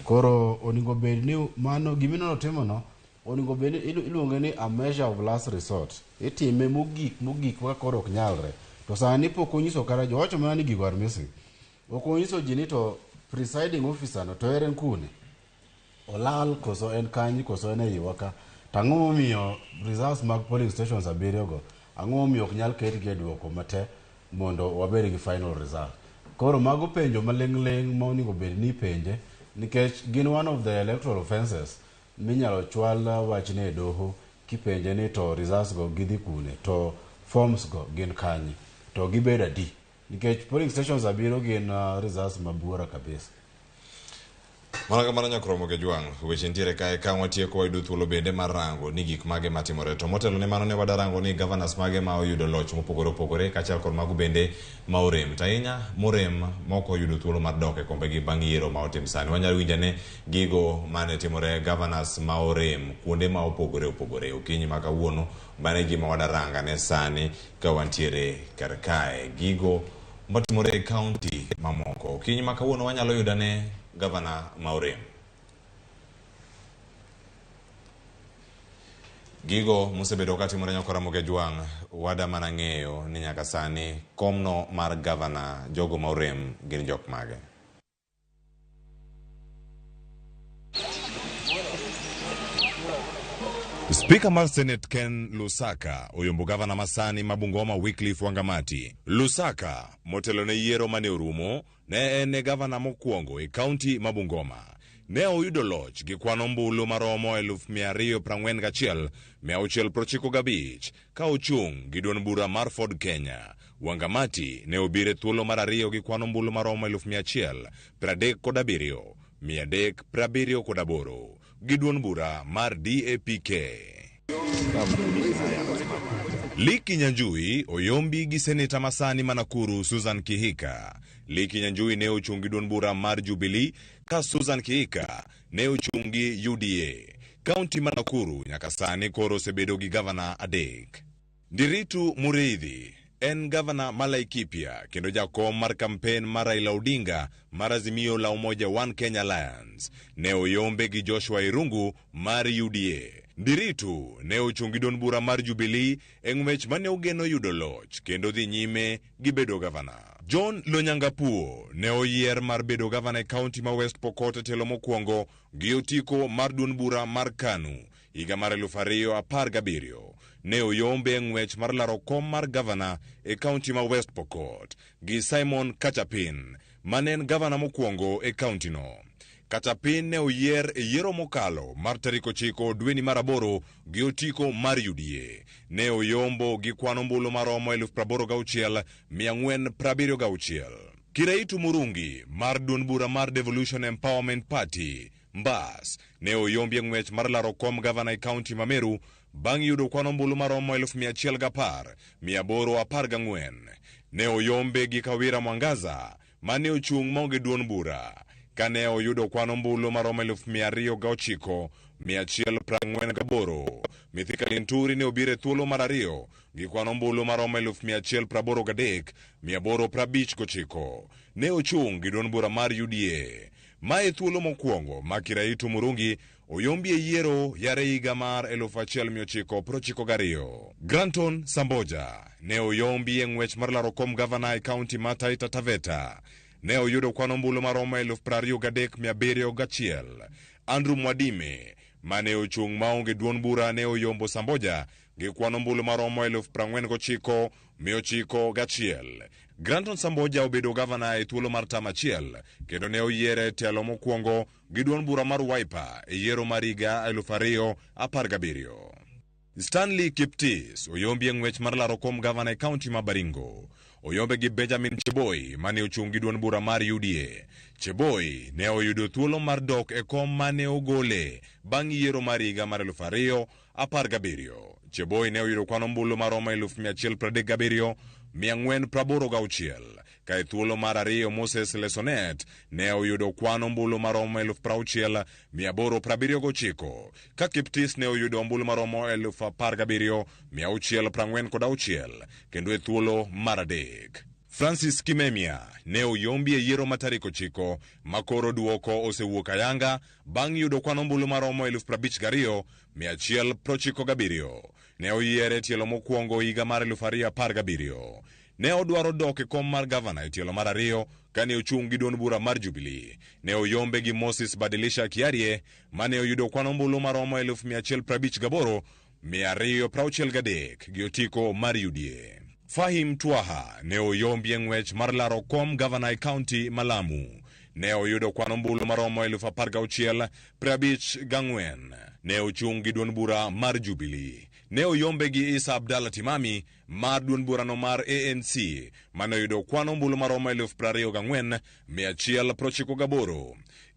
Koro oningo bed ni mano gimineno timono Onego bed ni iluonge ni a measure of last resort. Itime mogik mogik ma koro ok nyalre. To sani pok onyiso kata ji, owacho mana ni gigo are missing. Ok onyiso ji ni to presiding officer no to ere kune? Olal koso en kanyi koso en e iwa ka? To ang'o momiyo results mag polling stations abiriyo go, ang'o momiyo ok nyal ketgi e duoko mate mondo wabed gi final result? Koro mago penjo maling' ling' ma onego bed ni ipenje nikech gin one of the electoral offences minyalo chwal wachne e doho kipenje ni to results go gidhi kune to forms go gin kanye to gibedo adi nikech polling stations abiriyo gin results mabuora kabisa. Mana kamano nyakromo ke jwang' weche nitiere kae ka watieko wayudo thuolo bende mar rango ni gik mage matimore to motelo ne mano ne wadarango ni governors mage ma oyudo loch mopogore opogore kaachiel kod mago bende ma orem to ahinya morem mok oyudo thuolo mar dok e kombegi bang' yiero ma otim sani wanyalo winjo ane gigo mane timore governors ma orem kuonde ma opogore opogore okinyi ma kawuono mano e gima wadaranga ne sani ka wantiere kar kae gigo matimore e kaunti mamoko okinyi ma kawuono wanyalo yudo ane gavana ma orem gigo mosebedo katimore nyaka Ramogi Ajwang' wada mana ng'eyo ni nyaka sani komno mar gavana jogo ma orem gin jok mage. Spika mar Senate Ken Lusaka oyombo gavana masani ma Bungoma Wycliffe Wangamati. Lusaka motelo ne yiero mane orumo ne en e gavana mokwongo e kaunti ma Bungoma. Ne oyudo loch gi kwan ombulu maromo 241,695 ka ochung' gi duond bura mar Ford Kenya. Wangamati ne obiro e thuolo mar ariyo gi kwan ombulu maromo 137,378 gi duond bura mar DAPK. Lee Kinyanjui oyombi gi seneta masani ma Nakuru Susan Kihika. Lee Kinyanjui ne ochung' gi duond bura mar Jubilee ka Susan Kihika ne ochung' gi UDA. Kaunti ma Nakuru nyaka sani koro osebedo gi gavana adek. Ndiritu Muriithi en gavana ma Laikipia kendo jakom mar kampen mar Raila Odinga mar Azimio la Umoja One Kenya Alliance. Ne oyombe gi Joshua Irungu mar UDA. Ndiritu ne ochung' gi duond bura mar Jubilee e ng'wech mane ogeno yudo loch kendo dhi nyime gi bedo gavana. John Lonyangapuo ne oyier mar bedo gavana e kaunti ma West Pokot e telo mokwongo gi otiko mar duond bura mar KANU higa mar 2017. Ne oyombe e ng'wech mar laro kom mar gavana e kaunti ma West Pokot gi Simon Kachapin mane en gavana mokwongo e kaunti no. Kachapin ne oyier e yiero mokalo mar tarik 9 dweni mar 8 gi otiko mar UDA. Ne oyombo gi kwan ombulu maromo 86,476. Kiraitu Murungi mar duond bura mar Devolution Empowerment Party Mbas ne oyombi e ng'wech mar laro kom gavana e kaunti ma Meru bang' yudo kwan ombulu maromo 110,814. Ne oyombe gi Kawira Mwangaza mane ochung' maonge duond bura kane oyudo kwan ombulu maromo 209,148. Mithika Linturi ne obiro e thuolo mar ariyo gi kwan ombulu maromo 183,859. Ne ochung' gi duond bura mar UDA. Ma e thuolo mokwongo ma Kiraitu Murungi oyombi e yiero yare higa mar 1992. Granton Samboja ne oyombi e ng'wech mar laro kom gavana e kaunti ma Taita Taveta. Ne oyudo kwan ombulu maromo 23,701. Andrew Mwadime mane ochung' maonge duond bura ne oyombo Samboja gi kwan ombulu maromo 49,901. Granton Samboja obedo gavana e thuolo mar tam achiel kendo ne oyiere e telo mokwongo gi duond bura mar Wiper e yiero mar higa 2017. Stanley Kiptis oyombi e ng'wech mar laro kom gavana e kaunti ma Baringo. Oyombe gi Benjamin Cheboi mane ochung' gi duond bura mar UDA. Cheboi ne oyudo thuolo mar dok e kom mane ogole bang' yiero mar higa mar 2017. Cheboi ne oyudo kwan ombulu maromo 137,486. Ka e thuolo mar ariyo Moses Lesonet ne oyudo kwan ombulu maromo 60,879 ka Kiptis ne oyudo ombulu maromo 17,646 kendo e thuolo mar adek. Francis Kimemia ne oyombi e yiero ma tarik 9 ma koro duoko osewuok ayanga bang' yudo kwan ombulu maromo 52,197. Ne oyiere e tielo mokwongo higa mar 2017. Ne odwaro dok e kom mar gavana e tielo mar ariyo kane ochung' gi duond bura mar Jubilee. Ne oyombe gi Moses Badilisha Kiarie mane oyudo kwan ombulu maromo 158,263 gi otiko mar UDA. Fahim Twaha ne oyombi e ng'wech mar laro kom gavana e kaunti ma Lamu. Ne oyudo kwan ombulu maromo 16,054. Ne ochung' gi duond bura mar Jubilee. Ne oyombe gi Isa Abdalla Timami mar duond burano mar ANC mane oyudo kwan ombulu maromo 24,198.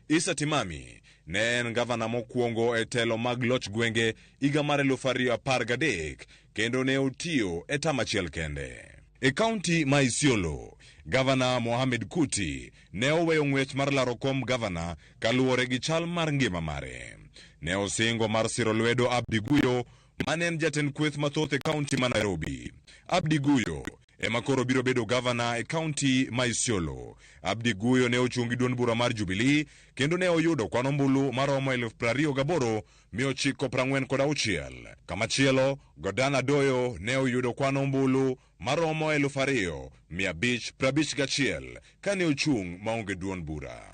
Isa Timami ne en gavana mokwongo e telo mag loch gwenge higa mar 2013 kendo ne otiyo e tam achiel kende. E kaunti ma Isiolo, Gavana Mohamed Kuti ne oweyo ng'wech mar laro kom gavana kaluwore gi chal mar ngima mare. Ne osingo mar siro lwedo Abdi Guyo mane en jatend kweth mathoth e kaunti ma Nairobi. Abdi Guyo ema koro biro bedo gavana e kaunti ma Isiolo. Abdi Guyo ne ochung' gi duond bura mar Jubilee kendo ne oyudo kwan ombulu maromo 28,946. Kamachielo, Godana Doyo ne oyudo kwan ombulu maromo 2,551 kane ochung' maonge duond bura.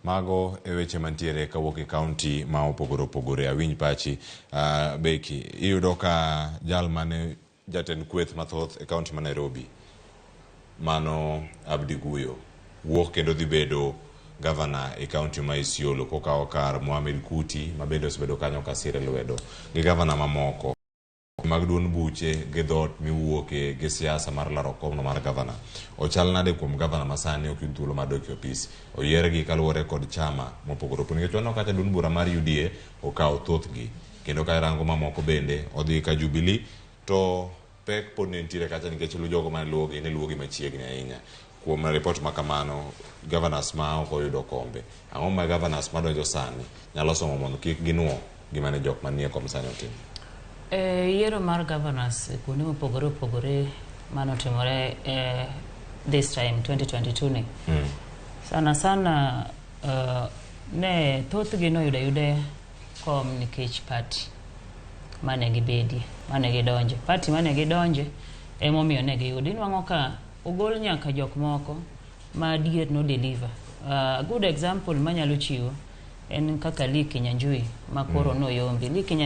Mago e weche mantiere kawuok e kaunti ma opogore opogore. Awinj pachi, Becky, iyudo ka jal mane jatend kweth mathoth e kaunti ma Nairobi, mano Abdi Guyo, wuok kendo dhi bedo gavana e kaunti ma Isiolo kokawo kar Mohamed Kuti ma bende osebedo kanyo ka sire lwedo gi gavana mamoko mag duond buche gi dhoot miwuoke gi siasa mar laro komno mar gavana. Ochal nade kuom gavana masani ok yud thuolo mar dok e opis? Oyiergi kaluwore kod chama mopogore opogore. Nikech waneno kacha duond bura mar UDA okawo thothgi kendo ka irango mamoko bende odhi ka Jubilee to pek pod ne nitiere kacha nikech jogo mane luwogi ne luwogi machiegni ahinya. Kuom ripot ma kamano, governors ma ok oyudo kombe, ang'o ma governors madonjo sani nyalo somo mondo kik ginuo gima ne jok manie kom sani otimo? Yiero mar governors kuonde mopogore opogore manotimore this time 2022 ni sana sana ne thothgi noyudo ayuda kom nikech party mane gibedie, mane gidonje, party mane gidonje emomiyo ne giyudo. Inwang'o ka ogol nyaka jok moko ma adier no deliver. Good example manyalo chiwo en kaka Lee Kinyanjui ma koro noyombi. Lee Kinyanjui